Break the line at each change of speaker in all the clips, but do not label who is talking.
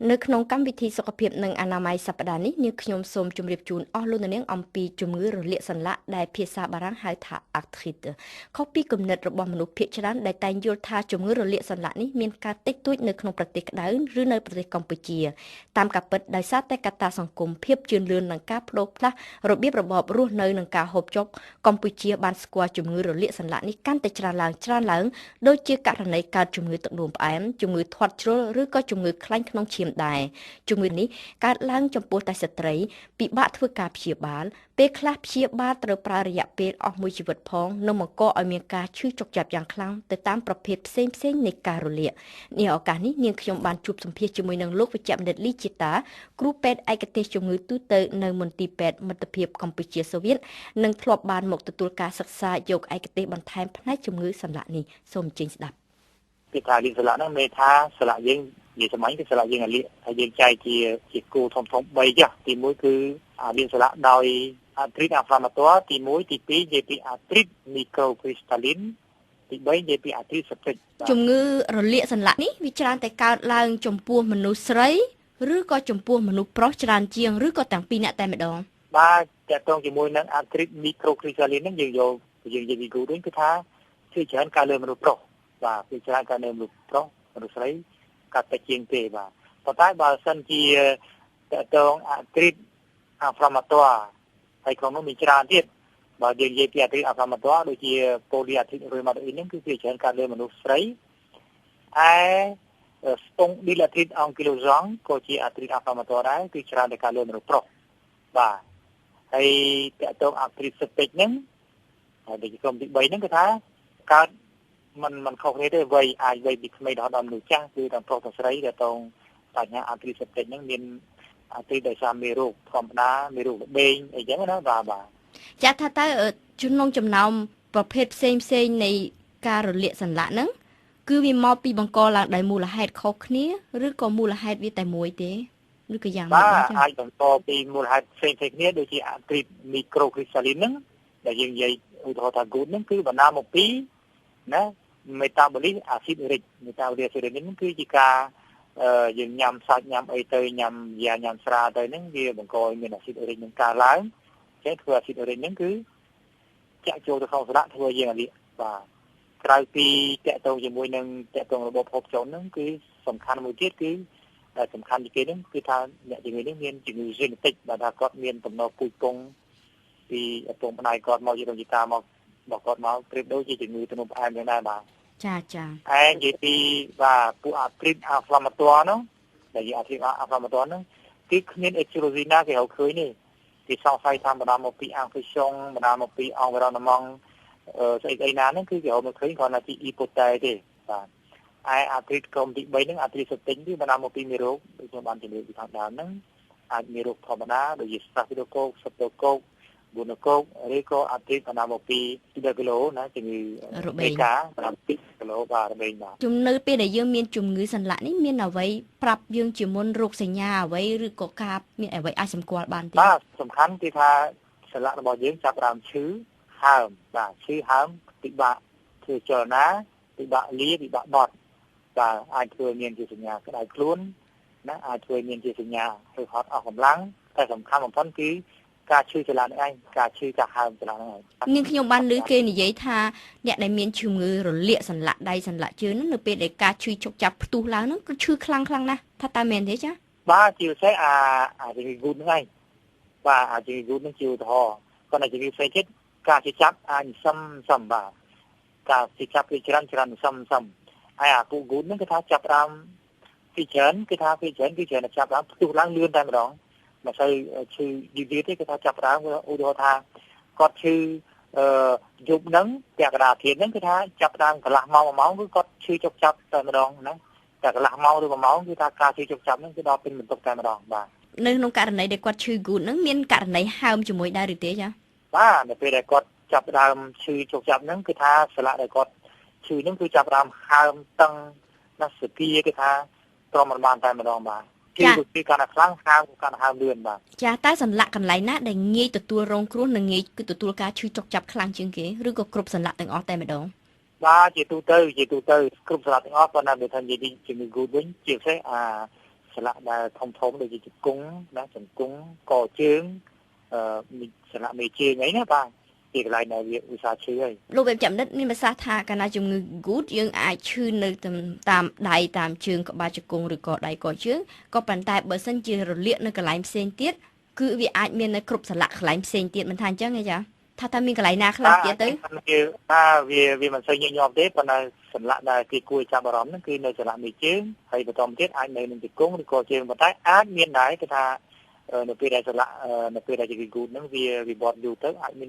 នៅក្នុងកម្មវិធីសុខភាពនិងអនាម័យសប្តាហ៍នេះនាងខ្ញុំសូមជម្រាបជូនអស់លោកអ្នកនាងអំពីជំងឺរលាកសន្លាក់ដែលភាសាបារាំងហៅថា arthrite ខុសពីគំនិតរបស់មនុស្សភាគច្រើនដែលតែងយល់ថាជំងឺរលាកសន្លាក់នេះមានការតិចតួចនៅក្នុងប្រទេសក្តៅឬនៅប្រទេសកម្ពុជាតាមការពិតដោយសារតែកត្តាសង្គមភាពជឿនលឿននិងការប្ដូរផ្លាស់របៀបរបបរស់នៅនិងការហូបចុកកម្ពុជាបានស្គាល់ជំងឺរលាកសន្លាក់នេះកាន់តែច្រើនឡើងច្រើនឡើងដូចជាករណីកើតជំងឺទឹកនោមផ្អែមជំងឺធាត់ជ្រុលឬក៏ជំងឺខ្លាញ់ក្នុងឈាមដែរជំងឺនេះកើតឡើងចំពោះតែស្ត្រីពិបាកធ្វើការព្យាបាលពេលខ្លះព្យាបាលត្រូវប្រើរយៈពេលអស់មួយជីវិតផងនិងបង្កឲ្យមានការឈឺចុកចាប់យ៉ាងខ្លាំងទៅតាមប្រភេទផ្សេងៗនៃការរលាកនេះឱកាសនេះនាងខ្ញុំបានជួបសម្ភាសជាមួយនឹងលោកវេជ្ជបណ្ឌិតលីជាតាគ្រូពេទ្យឯកទេសជំងឺទូទៅនៅមន្ទីរពេទ្យមិត្តភាពកម្ពុជាសូវៀតនិងធ្លាប់បានមកទទួលការសិក្សាយកឯកទេសបន្ថែមផ្នែកជំងឺសន្លាក់នេះសូមអញ្ជើញស្ដាប់
ពាក្យថាលាកសន្លាក់ហ្នឹងមានថាសន្លាក់យើងនិយាយសាមញ្ញគឺសន្លាក់យើងអាលាកហើយយើងចែកជាគោលធំធំ3ចុះទី1គឺអាលាកសន្លាក់ដោយ arthrite inflammatoire ទី1ទី2និយាយពី arthrite microcrystalline ទី3និយាយពី arthrite septique
ជំងឺរលាកសន្លាក់នេះវាច្រើនតែកើតឡើងចំពោះមនុស្សស្រីឬក៏ចំពោះមនុស្សប្រុសច្រើនជាងឬក៏ទាំងពីរនាក់តែម្ដង
បាទតកតងជាមួយនឹង arthrite microcrystalline ហ្នឹងយើងយកយើងនិយាយពីគូវិញគឺថាគឺច្រើនកើតលើមនុស្សប្រុសបាទគឺច្រើនកើតលើមនុស្សប្រុសមនុស្សស្រីកើតតែជាងទេបាទប៉ុន្តែបើសិនជាតកតង arthrite inflammatoire ហើយក្នុងនោះមានច្រើនទៀតបើយើងនិយាយពី arthrite inflammatoire ដូចជា polyarthrite rheumatoid ហ្នឹងគឺវាច្រើនកើតលើមនុស្សស្រីឯ spondylarthrite ankylosante ក៏ជា arthrite inflammatoire ដែរគឺច្រើនតែកើតលើមនុស្សប្រុសបាទហើយតកតង arthrite septique ហ្នឹងហើយដូចក្រុមទី3ហ្នឹងគឺថាកើតមិនខុសគ្នាទេវ័យអាចវ័យពីក្មេងរហូតដល់មនុស្សចាស់គឺទាំងប្រុសទាំងស្រីតកតងបញ្ហា arthrite septique ហ្នឹងមាន arthrite ដោយសារមេរោគធម្មតាមេរោគរបេងអីចឹងណាបាទបាទ
ចាថាតើចំណងចំណោមប្រភេទផ្សេងផ្សេងនៃការរលាកសន្លាក់ហ្នឹងគឺវាមកពីបង្កឡើងដោយមូលហេតុខុសគ្នាឬក៏មូលហេតុវាតែមួយទេឬក៏យ៉ាងម៉េច
បាទអាចបង្កពីមូលហេតុផ្សេងៗគ្នាដូចជា arthrite microcrystalline ហ្នឹងដែលយើងនិយាយឧទាហរណ៍ថា gout ហ្នឹងគឺបណ្ដាលមកពីណា metabolism acide urique metabolism acide urique ហ្នឹងគឺជាការយើងញ៉ាំសាច់ញ៉ាំអីទៅញ៉ាំយ៉ាញ៉ាំស្រាទៅហ្នឹងវាបង្កឲ្យមានអាស៊ីតអ៊ូរិកនឹងកើនឡើងអញ្ចឹងធ្វើអាស៊ីតអ៊ូរិកហ្នឹងគឺចាក់ចូលទៅក្នុងសន្លាក់ធ្វើយើងអាលាកបាទក្រៅពីតកតងជាមួយនឹងតកតងរបបហូបចុកហ្នឹងគឺសំខាន់មួយទៀតគឺដែលសំខាន់ជាងគេហ្នឹងគឺថាអ្នកជំងឺនេះមានជំងឺ genetic បាទថាគាត់មានតំណពូជពងពីឪពុកម្ដាយគាត់មកជាដូនជីតាមករបស់គាត់មកប្រៀបដូចជាជំងឺទឹកនោមផ្អែមយ៉ាងដែរបាទ
ចាចា
ឯនិយាយពីបាទពួក arthrite inflammatoire នោះដែលនិយាយ arthrite inflammatoire ហ្នឹងគឺគ្មាន étiologie ណាគេរកឃើញទេគេសង្ស័យថាបណ្ដាលមកពី infection បណ្ដាលមកពី environnement ស្អីស្អីណាហ្នឹងគឺគេរកមិនឃើញគ្រាន់តែជា hypothèse ទេបាទឯ arthrite ក្រុមទី3ហ្នឹង arthrite septique គឺបណ្ដាលមកពីមេរោគដូចខ្ញុំបានជម្រាបពីខាងដើមហ្នឹងអាចមេរោគធម្មតាដូចជា Staphylococcus Streptococcus gonocoque ឬក៏ arthrite បណ្ដាលមកពី tuberculose ណាជំងឺ
របេង
កាបណ្ដាលពីគីឡូបាទរបេងបាទ
ជំនឿពេលដែលយើងមានជំងឺសន្លាក់នេះមានអ្វីប្រាប់យើងជាមុនរោគសញ្ញាអ្វីឬក៏ការមានអ្វីអាចសម្គាល់បានទេ
បាទសំខាន់គឺថាសន្លាក់របស់យើងចាប់ផ្ដើមឈឺហើមបាទឈឺហើមពិបាកធ្វើចលនាពិបាកលាពិបាកបត់បាទអាចធ្វើមានជាសញ្ញាក្តៅខ្លួនណាអាចធ្វើមានជាសញ្ញាធ្វើហត់អស់កម្លាំងតែសំខាន់បំផុតគឺការឈឺចលនានេះឯងការឈឺការហើមចលនានេះឯង
នាងខ្ញុំបានឮគេនិយាយថាអ្នកដែលមានជំងឺរលាកសន្លាក់ដៃសន្លាក់ជើងហ្នឹងនៅពេលដែលការឈឺចុកចាប់ផ្ទុះឡើងហ្នឹងគឺឈឺខ្លាំងខ្លាំងណាស់ថាតើមែនទេចា
បាទជាពិសេសអាជំងឺ gout ហ្នឹងឯងបាទអាជំងឺ gout ហ្នឹងជាឧទាហរណ៍គាត់តែជំងឺផ្សេងទៀតការឈឺចាប់អាចសឹមសឹមបាទការឈឺចាប់គឺច្រើនច្រើនសឹមសឹមហើយអាពូ gout ហ្នឹងគឺថាចាប់ដើមពីច្រើនគឺថាពីច្រើនគឺច្រើនតែចាប់ដើមផ្ទុះឡើងលឿនតែម្ដងមិនសូវឈឺយឺតៗទេគឺថាចាប់ដើមឧទាហរណ៍ថាគាត់ឈឺអឺយប់ហ្នឹងពាក់កណ្ដាលធានហ្នឹងគឺថាចាប់ដើមកន្លះម៉ោង1ម៉ោងគឺគាត់ឈឺចុកចាប់តែម្ដងណាតែកន្លះម៉ោងឬ1ម៉ោងគឺថាការឈឺចុកចាប់ហ្នឹងគឺដល់ពេញបន្ទុកតែម្ដងបាទ
នៅក្នុងករណីដែលគាត់ឈឺ gout ហ្នឹងមានករណីហើមជាមួយដែរឬទេចា
បាទនៅពេលដែលគាត់ចាប់ដើមឈឺចុកចាប់ហ្នឹងគឺថាសន្លាក់ដែលគាត់ឈឺហ្នឹងគឺចាប់ដើមហើមតឹងណាស់សគាគឺថាទ្រាំមិនបានតែម្ដងបាទឈឺគឺកាន់តែខ្លាំងហើមកាន់តែហើមលឿនបាទ
ចាតើសន្លាក់កន្លែងណាដែលងាយទទួលរងគ្រោះនិងងាយគឺទទួលការឈឺចុកចាប់ខ្លាំងជាងគេឬក៏គ្រប់សន្លាក់ទាំងអស់តែម្ដង
បាទជាទូទៅជាទូទៅគ្រប់សន្លាក់ទាំងអស់ប៉ុន្តែបើថានិយាយពីជំងឺ gout វិញជាពិសេសអា សន្លាក់ដែលធំធំដូចជាជង្គង់ណាជង្គង់កជើងសន្លាក់មេជើងអីណាបាទទីកន្លែងដែលវាឧស្សាហ៍ឈឺហើយ
លោកវេជ្ជបណ្ឌិតមានប្រសាសន៍ថាកាលណាជំងឺ Gout យើងអាចឈឺនៅតាមដៃតាមជើងក្បាលជង្គង់ឬក៏ដៃកជើងក៏ប៉ុន្តែបើសិនជារលាកនៅកន្លែងផ្សេងទៀតគឺវាអាចមាននៅគ្រប់សន្លាក់កន្លែងផ្សេងទៀតមិនថាអញ្ចឹងទេចាថាតើមានកន្លែងណាខ្លះទៀតទៅ
ថាវាមិនសូវញឹកញាប់ទេប៉ុន្តែសន្លាក់ដែលគេគួរចាប់អារម្មណ៍ហ្នឹងគឺនៅសន្លាក់មេជើងហើយបន្តមកទៀតអាចនៅនឹងជង្គង់ឬក៏ជើងប៉ុន្តែអាចមានដែរគឺថានៅពេលដែលសន្លាក់នៅពេលដែលជំងឺ Gout ហ្នឹងវាវិវត្តយូរទៅអាចមា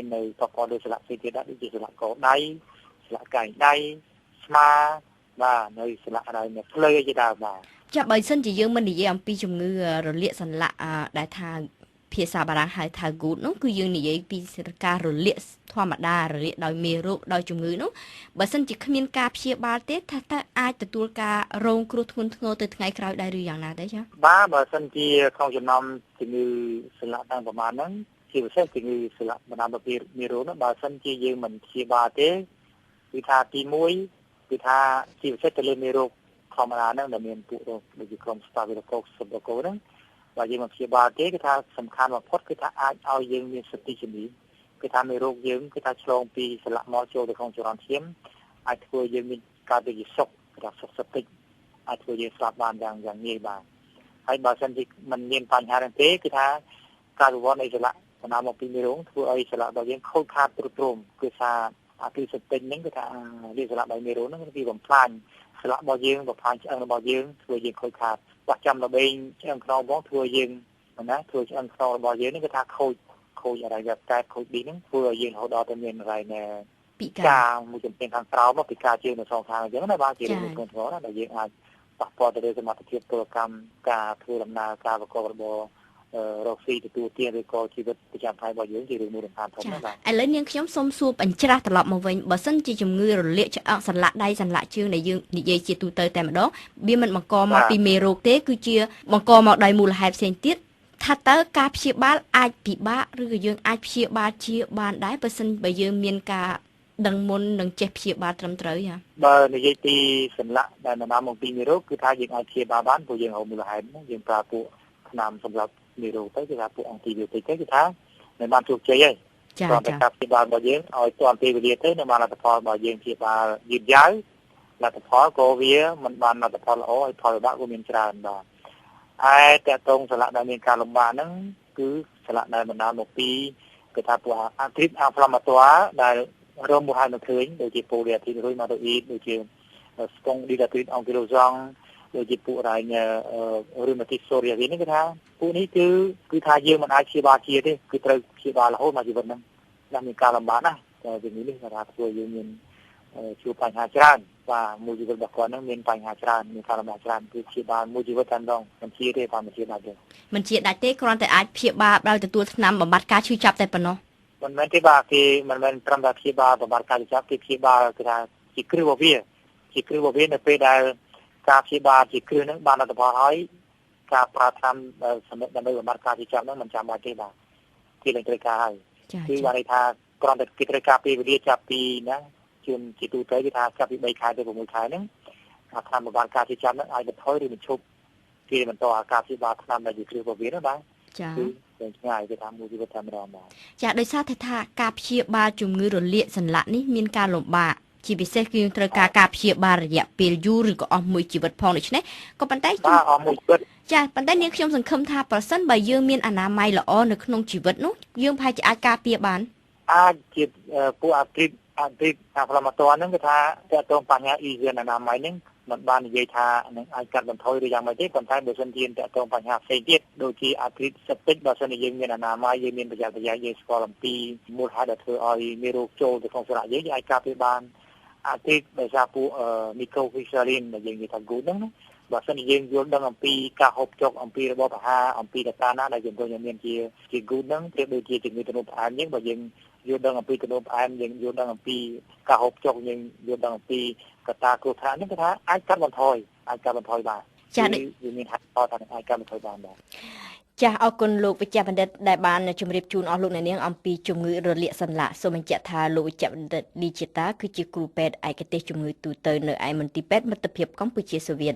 ននៅប៉ះពាល់លើសន្លាក់ផ្សេងទៀតដែរដូចជាសន្លាក់កដៃសន្លាក់កែងដៃស្មាបាទនៅសន្លាក់อะไรនៅភ្លៅជាដើមបាទ
ចាបើសិនជាយើងមិននិយាយអំពីជំងឺរលាកសន្លាក់ដែលថាភាសាបារាំងហៅថា Gout នោះគឺយើងនិយាយពីការរលាកធម្មតារលាកដោយមេរោគដោយជំងឺនោះបើសិនជាគ្មានការព្យាបាលទេថាតើអាចទទួលការរងគ្រោះធ្ងន់ធ្ងរទៅថ្ងៃក្រោយដែរឬយ៉ាងណាទេចា
បាទបើសិនជាក្នុងចំណោមជំងឺសន្លាក់ទាំងប្រមាណហ្នឹងជាពិសេសជំងឺសន្លាក់បណ្ដាលមកពីមេរោគនោះបើសិនជាយើងមិនព្យាបាលទេគឺថាទី1គឺថាជាពិសេសទៅលើមេរោគធម្មតាហ្នឹងដែលមានពួករោគដូចជាក្រុម Staphylococcus Streptococcus ហ្នឹងបើយើងមិនព្យាបាលទេគឺថាសំខាន់បំផុតគឺថាអាចឲ្យយើងមានសតិជំងឺគឺថាមេរោគយើងគឺថាឆ្លងពីសន្លាក់មកចូលទៅក្នុងចរន្តឈាមអាចធ្វើយើងមានការទៅជាសុកគឺថាសុកសតិចអាចធ្វើយើងស្លាប់បានយ៉ាងងាយបាទហើយបើសិនជាមិនមានបញ្ហាហ្នឹងទេគឺថាការវិវត្តនៃសន្លាក់បណ្ដាលមកពីមេរោគធ្វើឲ្យសន្លាក់របស់យើងខូចខាតទ្រុឌទ្រោមគឺថាអាទីសតិចហ្នឹងគឺថាវាសន្លាក់ដោយមេរោគហ្នឹងគឺបំផ្លាញសន្លាក់របស់យើងបំផ្លាញឆ្អឹងរបស់យើងធ្វើយើងខូចខាតបោះចាំល្បែងឆ្អឹងខ្នងបងធ្វើយើងណាធ្វើឆ្អឹងខ្នងរបស់យើងនេះគឺថាខូចអីតែខូចឌីហ្នឹងធ្វើឲ្យយើងរហូតដល់ទៅមានអីណែ
ពិការ
មួយចំនួនខាងក្រោមពិការជើងនៅសងខាងអញ្ចឹងណាបាទជារឿងធ្ងន់ធ្ងរណាដែលយើងអាចប៉ះពាល់ទៅលើសមត្ថភាពពលកម្មការធ្វើដំណើរការប្រកបរបររកស៊ីទទួលទានឬក៏ជីវិតប្រចាំថ្ងៃរបស់យើងជារឿងមួយសំខាន់ធំណាស់បាទ
ឥឡូវនាងខ្ញុំសូមសួរបញ្ច្រាស់ត្រឡប់មកវិញបើសិនជាជំងឺរលាកឆ្អឹងសន្លាក់ដៃសន្លាក់ជើងដែលយើងនិយាយជាទូទៅតែម្ដងវាមិនបង្កមកពីមេរោគទេគឺជាបង្កមកដោយមូលហេតុផ្សេងទៀតថាតើការព្យាបាលអាចពិបាកឬក៏យើងអាចព្យាបាលជាបានដែរបើសិនបើយើងមានការដឹងមុននិងចេះព្យាបាលត្រឹមត្រូវចា
បើនិយាយពីសន្លាក់ដែលបណ្ដាលមកពីមេរោគគឺថាយើងអាចព្យាបាលបានព្រោះយើងរកមូលហេតុយើងប្រើពួកថ្នាំសម្រាប់មេរោគទៅគឺថាពួកអង់ទីប៊ីអូទិកទៅគឺថាមិនបានជោគជ័យទេ
ចា
៎ការព្យាបាលរបស់យើងឲ្យទាន់ពេលវេលាទៅនឹងបានលទ្ធផលរបស់យើងព្យាបាលយឺតយ៉ាវលទ្ធផលក៏វាមិនបានលទ្ធផលល្អហើយផលវិបាកក៏មានច្រើនបាទឯតកតងសន្លាក់ដែលមានការលំបាកហ្នឹងគឺសន្លាក់ដែលបណ្ដាលមកពីគឺថាពួកអាទ្រីតអាហ្វ្លាម៉ាតួដែលរមមូលហេតុនៅឃើញដូចជាពូលីអាធីរុយម៉ាតូអ៊ីតដូចជាស្ពងឌីឡាទ្រីតអង់គីឡូសង់ដូចជាពួករ៉ៃឬម៉ាទីសូរីយ៉ាវីនេះគឺថាពួកនេះគឺថាយើងមិនអាចព្យាបាលជាទេគឺត្រូវព្យាបាលរហូតមកជីវិតហ្នឹងណាមានការលំបាកណាស់តែជំងឺនេះគេថាធ្វើយើងមានជួបបញ្ហាច្រើនបាទមួយជីវិតរបស់គាត់ហ្នឹងមានបញ្ហាច្រើនមានការលំបាកច្រើនគឺព្យាបាលមួយជីវិតតែម្ដងមិនជាទេបាទមិនជាដាច់ទេ
មិនជាដាច់ទេគ្រាន់តែអាចព្យាបាលដោយទទួលថ្នាំបំបត្តិការឈឺចាប់តែប៉ុណ្ណោះ
មិនមែនទេបាទគេមិនមែនត្រឹមតែព្យាបាលបំបត្តិការឈឺចាប់គេព្យាបាលគឺថាជាគ្រឹះរបស់វាជាគ្រឹះរបស់វានៅពេលដែលការព្យាបាលជាគ្រឹះហ្នឹងបានលទ្ធផលហើយការប្រើថ្នាំសម្រាប់ដើម្បីបំបត្តិការឈឺចាប់ហ្នឹងមិនចាំបាច់ទេបាទគេនឹងត្រូវការហើយគឺបានន័យថាគ្រាន់តែគេត្រូវការពេលវេលាចាប់ពីណាជាទូទៅគេថាចាប់ពី3ខែទៅ6ខែហ្នឹងអាថ្នាំបំបត្តិការឈឺចាប់ហ្នឹងអាចបន្ថយឬបញ្ឈប់គេបន្តអាការព្យាបាលថ្នាំដែលជាគ្រឹះរបស់វាណាបាទ
ចា
គឺឆ្ងាយគេថាមួយជីវិតតែម្ដងបាទ
ចាដោយសារថាការព្យាបាលជំងឺរលាកសន្លាក់នេះមានការលំបាកជាពិសេសគឺយើងត្រូវការការព្យាបាលរយៈពេលយូរឬក៏អស់មួយជីវិតផងដូច្នេះក៏ប៉ុន្តែ
បាទអស់មួយជីវិត
ចាប៉ុន្តែនាងខ្ញុំសង្ឃឹមថាប្រសិនបើយើងមានអនាម័យល្អនៅក្នុងជីវិតនោះយើងប្រហែលជាអាចការពារបាន
អាចជាពួកអាទ្រីតអាហ្វ្លាម៉ាតួហ្នឹងគឺថាតើតងបញ្ហាអ៊ីហ្សៀនអនាម័យហ្នឹងមិនបាននិយាយថានឹងអាចកាត់បន្ថយឬយ៉ាងម៉េចទេប៉ុន្តែបើសិនជាតកតងបញ្ហាផ្សេងទៀតដូចជាអាទ្រីតសតិចបើសិនជាយើងមានអនាម័យយើងមានប្រយ័ត្នប្រយែងយើងស្គាល់អំពីមូលហេតុដែលធ្វើឲ្យមេរោគចូលទៅក្នុងសរៈយើងអាចការពារបានអាទ្រីតដោយសារពួកមីក្រូហ្វីសាលីនដែលយើងនិយាយថា Gout ហ្នឹងណាបើសិនជាយើងយល់ដឹងអំពីការហូបចុកអំពីរបបអាហារអំពីកត្តាណាដែលជំរុញឲ្យមានជា Gout ហ្នឹងប្រៀបដូចជាជំងឺទឹកនោមផ្អែមយើងបើយើងយល់ដឹងអំពីទឹកនោមផ្អែមយើងយល់ដឹងអំពីការហូបចុកយើងយល់ដឹងអំពីកត្តាគ្រោះថ្នាក់នេះគឺថាអាចកាត់បន្ថយបាន
ចា៎
វាមានហេតុផលថាអាចកាត់បន្ថយបានបាទ
ចាសអរគុណលោកវិជ្ជបណ្ឌិតដែលបានជម្រាបជូនអស់លោកអ្នកនាងអំពីជំងឺរលាកសន្លាក់សូមបញ្ជាក់ថាលោកវិជ្ជបណ្ឌិតលីជាតាគឺជាគ្រូពេទ្យឯកទេសជំងឺទូទៅនៅឯមន្ទីរពេទ្យមិត្តភាពកម្ពុជាសូវៀត